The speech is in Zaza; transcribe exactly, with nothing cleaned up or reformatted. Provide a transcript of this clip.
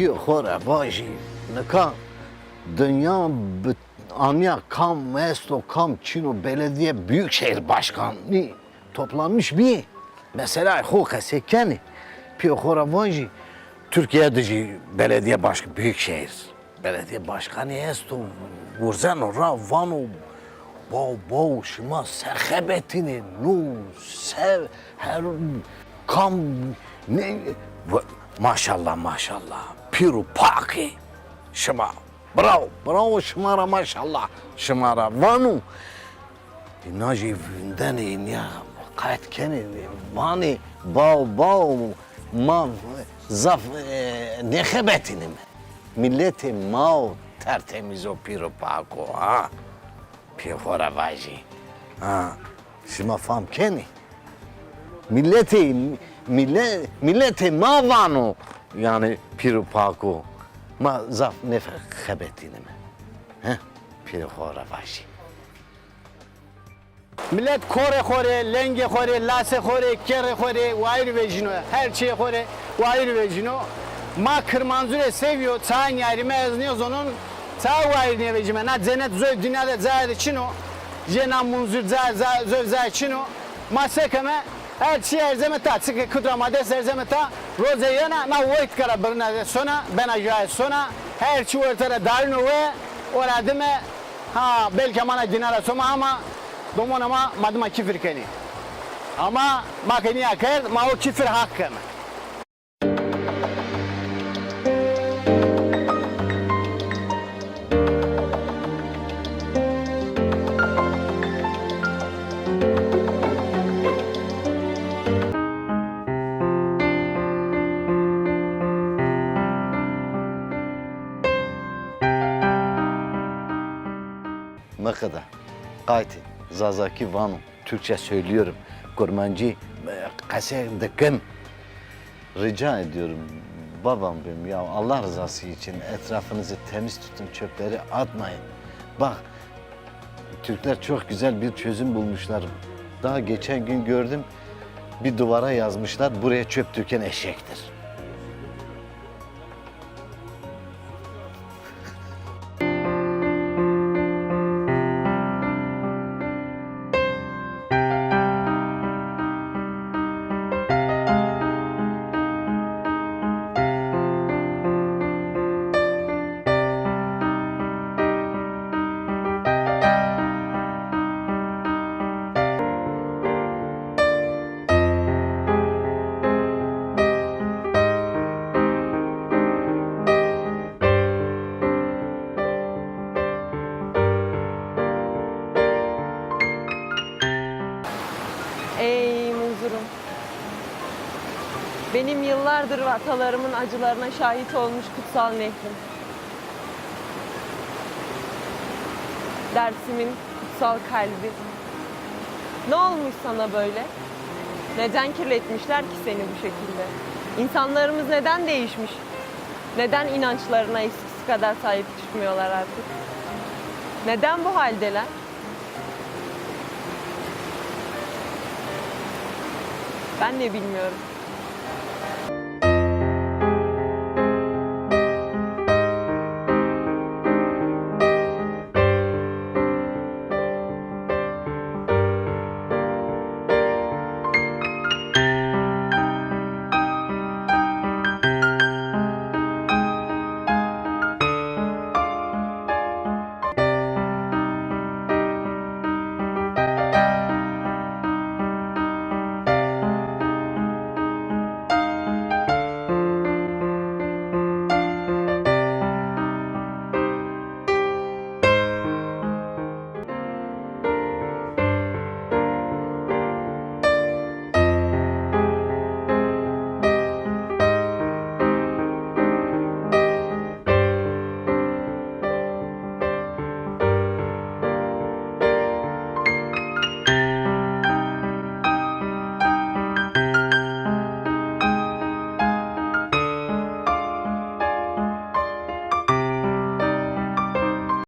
Pîyê xo ra vajî, nika dinya bi anîya kam esto, kam çin o, belediye, büyükşehir başkanlığı toplanmış bî. Mesela xo qesey kenî. Pîyê xo ra vajî, Türkiye de jî belediye başk-, büyükşehir belediye başkanı esto, wurzeno ra vano, baw, baw, şima se xebetînê, no se, her kam ne, maşallah, maşallah, pîr û pak ê şima. Bravo, bravo şima ra, maşallah şima ra. Vano, îna jî vindenê, nîya qayt kenê, vanê, baw, baw, ma zaf, e, nêxebetînîme. Miletê ma o tertemîz o, pîr û pak o, ha. Pîyê xo ra vajî. Ha, şima fam kenî? Miletê, mile-, miletê ma vano, yanî pîr û pak o. Ma zaf nêfe-, xebetînîme. Heh, pîrê xo ra vajî. Milet korê xo rê, lengê xo rê, lasê xo rê, kerrê xo rê wayîr vejîno. Her çîyê xo rê wayîr vejîno. Ma Kirmanzû rê sêvî yo, çayê nîyarîme ez nêzonon, çaye wayîr nêvejîme. Na cenet zoy dinya de cayê de çin o. Jê na munzur ca-, ca-, zoy cayê çin o. Ma se keme, her çî erzeme ta, çike kut ra ma dest erzeme ta, roze yena, na weytka ra birina de sona, bena jayê sona, her çî werte ra darîno we, o ra dime, ha, belka ma na dîna ra soma ama domona ma, ma dima kîfir kenê. Ama ma ke nîya kerd, ma o kîfir haq keme. Mıkıda, qaytê, Zazakî vano. Türkçe söylüyorum. Kurmancı, e, qese dikin. Rica ediyorum, babam benim, ya Allah rızası için etrafınızı temiz tutun, çöpleri atmayın. Bak, Türkler çok güzel bir çözüm bulmuşlar. Daha geçen gün gördüm, bir duvara yazmışlar, "Buraya çöp döken eşektir." Ey Munzur'um. Benim yıllardır atalarımın acılarına şahit olmuş kutsal nehrim. Dersim'in kutsal kalbi. Ne olmuş sana böyle? Neden kirletmişler ki seni bu şekilde? İnsanlarımız neden değişmiş? Neden inançlarına eskisi kadar sahip çıkmıyorlar artık? Neden bu haldeler? Ben de bilmiyorum.